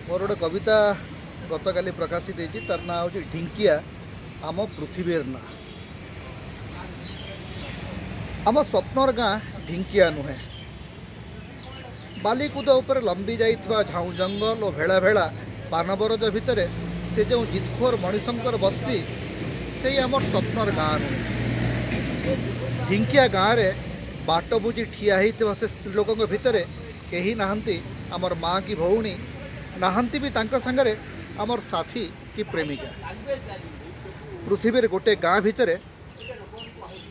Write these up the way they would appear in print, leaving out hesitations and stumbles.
ମୋର ଗୋଟେ କବିତା ଗତକାଲି ପ୍ରକାଶିତ ହେଇଛି, ତାର ନାଁ ହେଉଛି ଢିଙ୍କିଆ ଆମ ପୃଥିବୀର ନାଁ। ଆମ ସ୍ୱପ୍ନର ଗାଁ ଢିଙ୍କିଆ ନୁହେଁ। ବାଲିକୁଦ ଉପରେ ଲମ୍ବି ଯାଇଥିବା ଝାଉଁ ଜଙ୍ଗଲ ଓ ଭେଳା ଭେଳା ପାନବରଜ ଭିତରେ ସେ ଯେଉଁ ଜିତଖୋର ମଣିଷଙ୍କର ବସ୍ତି, ସେଇ ଆମର ସ୍ୱପ୍ନର ଗାଁ ନୁହେଁ। ଢିଙ୍କିଆ ଗାଁରେ ବାଟ ବୁଝି ଠିଆ ହେଇଥିବା ସେ ସ୍ତ୍ରୀ ଲୋକଙ୍କ ଭିତରେ କେହି ନାହାନ୍ତି ଆମର ମା' କି ଭଉଣୀ, ନାହାନ୍ତି ବି ତାଙ୍କ ସାଙ୍ଗରେ ଆମର ସାଥୀ କି ପ୍ରେମିକା। ପୃଥିବୀରେ ଗୋଟେ ଗାଁ ଭିତରେ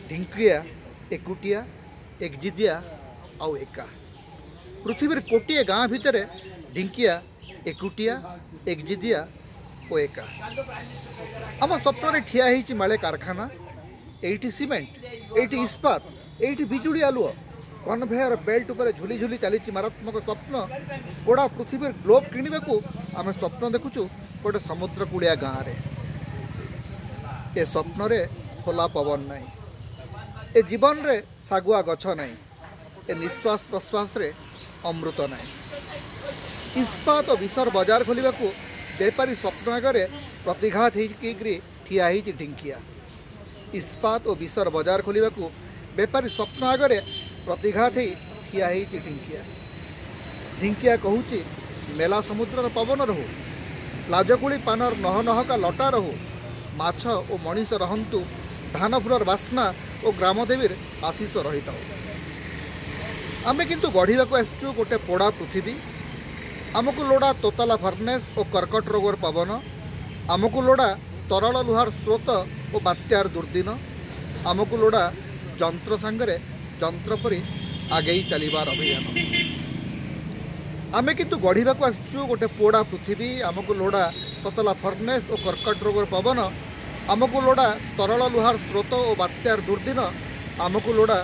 ଢିଙ୍କିଆ ଏକୁଟିଆ, ଏକଜିଦିଆ ଆଉ ଏକା। ପୃଥିବୀର ଗୋଟିଏ ଗାଁ ଭିତରେ ଢିଙ୍କିଆ ଏକୁଟିଆ, ଏକଜିଦିଆ ଓ ଏକା। ଆମ ସ୍ୱପ୍ନରେ ଠିଆ ହେଇଛି ମାଳେ କାରଖାନା। ଏଇଠି ସିମେଣ୍ଟ, ଏଇଠି ଇସ୍ପାତ, ଏଇଠି ବିଜୁଳି ଆଲୁଅ। କନଭେୟର ବେଲ୍ଟ ଉପରେ ଝୁଲି ଝୁଲି ଚାଲିଛି ମାରାତ୍ମକ ସ୍ୱପ୍ନ। ଗୋଡ଼ା ପୃଥିବୀର ଗ୍ଲୋବ୍ କିଣିବାକୁ ଆମେ ସ୍ୱପ୍ନ ଦେଖୁଛୁ ଗୋଟେ ସମୁଦ୍ରକୂଳିଆ ଗାଁରେ। ଏ ସ୍ୱପ୍ନରେ ଖୋଲା ପବନ ନାହିଁ, ଏ ଜୀବନରେ ଶାଗୁଆ ଗଛ ନାହିଁ, ଏ ନିଶ୍ୱାସ ପ୍ରଶ୍ୱାସରେ ଅମୃତ ନାହିଁ। ଇସ୍ପାତ ଓ ବିଷର ବଜାର ଖୋଲିବାକୁ ବେପାରୀ ସ୍ୱପ୍ନ ଆଗରେ ପ୍ରତିଘାତ ହେଇକିରି ଠିଆ ହେଇଛି ଢିଙ୍କିଆ। ଇସ୍ପାତ ଓ ବିଷର ବଜାର ଖୋଲିବାକୁ ବେପାରୀ ସ୍ୱପ୍ନ ଆଗରେ ପ୍ରତିଘାତ ହେଇ ଠିଆ ହେଇଛି ଢିଙ୍କିଆ। ଢିଙ୍କିଆ କହୁଛି, ମେଲା ସମୁଦ୍ରର ପବନ ରହୁ, ଲାଜକୁଳି ପାନର ନହ ନହକା ଲଟା ରହୁ, ମାଛ ଓ ମଣିଷ ରହନ୍ତୁ, ଧାନ ଫୁଲର ବାସ୍ନା ଓ ଗ୍ରାମଦେବୀର ଆଶିଷ ରହିଥାଉ। ଆମେ କିନ୍ତୁ ଗଢ଼ିବାକୁ ଆସିଛୁ ଗୋଟେ ପୋଡ଼ା ପୃଥିବୀ। ଆମକୁ ଲୋଡ଼ା ତୋତାଲା ଫର୍ନେସ୍ ଓ କର୍କଟ ରୋଗର ପବନ। ଆମକୁ ଲୋଡ଼ା ତରଳ ଲୁହାର ସ୍ରୋତ ଓ ବାତ୍ୟାର ଦୁର୍ଦିନ। ଆମକୁ ଲୋଡ଼ା ଯନ୍ତ୍ର ସାଙ୍ଗରେ ଯନ୍ତ୍ର ପରି ଆଗେଇ ଚାଲିବାର ଅଭିଯାନ। ଆମେ କିନ୍ତୁ ଗଢ଼ିବାକୁ ଆସିଛୁ ଗୋଟେ ପୋଡ଼ା ପୃଥିବୀ। ଆମକୁ ଲୋଡ଼ା ତତଲା ଫର୍ନେସ୍ ଓ କର୍କଟ ରୋଗର ପବନ। ଆମକୁ ଲୋଡ଼ା ତରଳ ଲୁହାର ସ୍ରୋତ ଓ ବାତ୍ୟାର ଦୁର୍ଦିନ। ଆମକୁ ଲୋଡ଼ା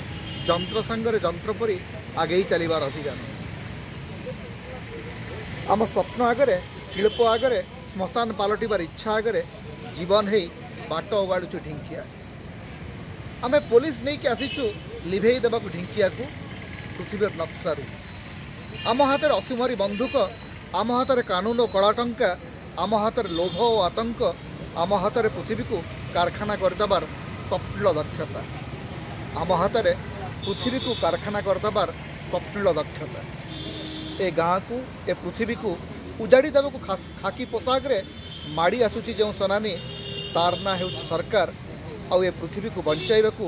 ଯନ୍ତ୍ର ସାଙ୍ଗରେ ଯନ୍ତ୍ର ପରି ଆଗେଇ ଚାଲିବାର ଅଭିଯାନ। ଆମ ସ୍ୱପ୍ନ ଆଗରେ, ଶିଳ୍ପ ଆଗରେ, ଶ୍ମଶାନ ପାଲଟିବାର ଇଚ୍ଛା ଆଗରେ ଜୀବନ ହେଇ ବାଟ ଓଗାଳୁଛୁ ଢିଙ୍କିଆ। ଆମେ ପୋଲିସ ନେଇକି ଆସିଛୁ ଲିଭେଇ ଦେବାକୁ ଢିଙ୍କିଆକୁ ପୃଥିବୀର ନକ୍ସାରୁ। ଆମ ହାତରେ ଅସୁମରି ବନ୍ଧୁକ, ଆମ ହାତରେ କାନୁନ ଓ କଳା ଟଙ୍କା, ଆମ ହାତରେ ଲୋଭ ଓ ଆତଙ୍କ, ଆମ ହାତରେ ପୃଥିବୀକୁ କାରଖାନା କରିଦେବାର ସ୍ୱପ୍ନିଳ ଦକ୍ଷତା। ଆମ ହାତରେ ପୃଥିବୀକୁ କାରଖାନା କରିଦେବାର ସ୍ୱପ୍ନିଳ ଦକ୍ଷତା। ଏ ଗାଁକୁ, ଏ ପୃଥିବୀକୁ ଉଜାଡ଼ି ଦେବାକୁ ଖାକି ପୋଷାକରେ ମାଡ଼ି ଆସୁଛି ଯେଉଁ ସେନାନୀ, ତାର ନାଁ ହେଉଛି ସରକାର। ଆଉ ଏ ପୃଥିବୀକୁ ବଞ୍ଚାଇବାକୁ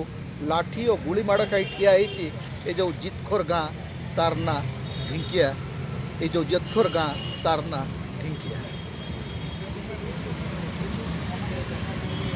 ଲାଠି ଓ ଗୁଳି ମାଡ଼ ଖାଇ ଠିଆ ହେଇଛି ଏ ଯେଉଁ ଜିତଖୋର ଗାଁ, ତାର ନାଁ ଢିଙ୍କିଆ। ଏ ଯେଉଁ ଜିତଖୋର ଗାଁ, ତାର ନାଁ ଢିଙ୍କିଆ।